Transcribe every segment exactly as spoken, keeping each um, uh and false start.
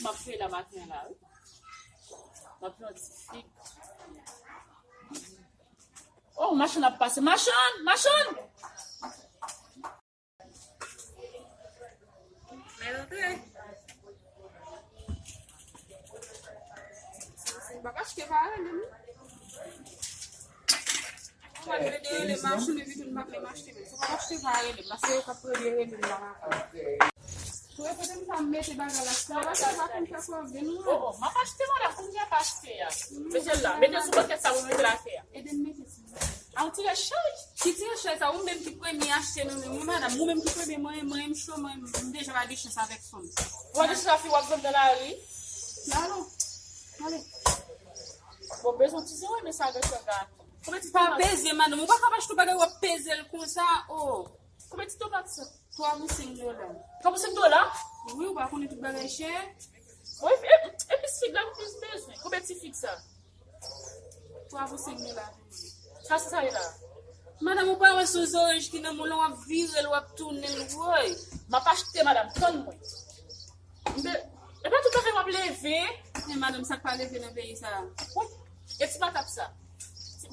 M ap fè la maten an la, wi. M ap fè yon ti fig. Oh, machann ap pase. Machann! Machann! Mwen rantre. Si m pa achte, pa rele m. Mwen mande rele m, machann epi tou m pa menm achte menm. Si w pa achte, pa rele m. Paske yo k ap premye rele m nan maten. Pou repete m sa, m mete bagay la. Si w pa achte, pa konn sa pou w ap vin, non. Oh, oh, m ap achte, madanm, kounye a pa achte a. Mete l la, mete l sou pakèt sa pou mete l atè a. Ede m mete sou. A, ou tire chay. Ki tire chay sa? Ou menm ki premye achte nan men mwen, madanm. Ou menm ki premye, mwen, mwen, m cho, mwen, m deja pa gen chans avèk fanm. Ou pa gen chans avèk fi w ap jwenn nan lari? Alo. Ale. Bon, bezwen ti zen, wi, men sa gen chan gato. Konbyen ti tomat? Pa peze, madanm. Ou pa ka achte yon bagay, w ap peze l konsa. Oh. Konbyen ti tomat sa? Twa pou senk dola. Twa pou senk dola? Wi, ou pa konnen tout bagay chè. Wi, e, e, epi fig la, m plis bezwen. Konbyen ti fig sa? Twa pou senk dola. Sa, sa, sa ye la. Madanm, ou pa wè se yon zoranj ki nan men w lan, w ap vire l, w ap tounen l, woy. M ap achte, madanm, tann mwen. M de, e pa tout afè w ap leve. Men madanm, sa k pa leve nan peyi sa a? Woy, e ti patat sa?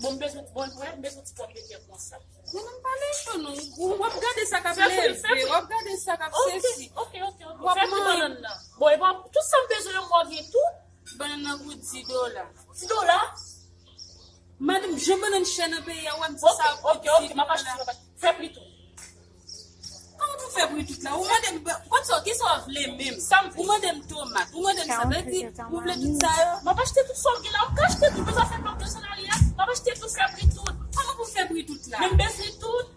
Bon, m bezwen, bon, m bezwen ti pòmdetè konsa. Madanm, pa leve non. Ou, w ap gade sa k ap leve, w ap gade sa k ap sesi. Ok, ok, ok. W ap manje. Fè bannann nan. Bon, e bon, tout sa m bezwen yo, m wè gen tou. Bannann nan pou dis dola. Dis dola? Madanm, jan bannann chè nan peyi a, w ap di sa pou dis dola. Ok, ok, ok, m ap achte, m ap achte. Fè pri tou. Kòman pou fè pri tout la? Ou mande m, kòm sa, kisa w vle menm? Sa m vle. Ou mande m tomat, ou mande m sa, sa vle di, ou vle tout sa yo? M ap achte tout sa w gen la, m ka achte tout, bezwen fè blòk de sandarya, m ap achte tout, fè pri tout. Kòman pou fè pri tout la? Men m bezwen tout.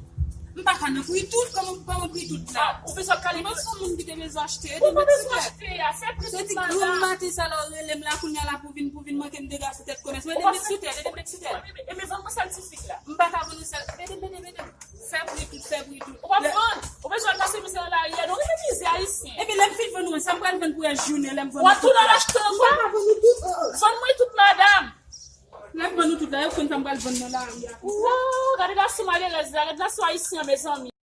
M pa ka nan pri tout, kòman, kòman pri tout la? Ah, ou bezwen kalite. Mwen se yon moun ki te bezwen achte, ede m met sou tèt. Ou pa bezwen achte a, fè pri tout, madanm. Se ti granm maten sa la w rele m la, kounye a la pou vin, pou vin manke m dega sou tèt komès. Mwen ede m met sou tèt, ede m met sou tèt. E, e, e, men vann mwen sèl ti fig la. M pa ka vann ou sèl. Ede m, ede m, ede m. Fè pri tout, fè pri tout. Ou pa vann. Ou bezwen al pase mizè nan lari a, nou renmen mizè ayisyen. Epi lè m fin vann ou, sa m pral vann pou rès jounen, lè m vann ou tout la. W ap tounen al achte ankò? M pa ka vann ou tout. Vann mwen tout, madanm. Lè m vann ou tout la, yo konn sa m pral vann nan lari a. Woo, gade gason malerèz la, gade gason ayisyen an, mezanmi.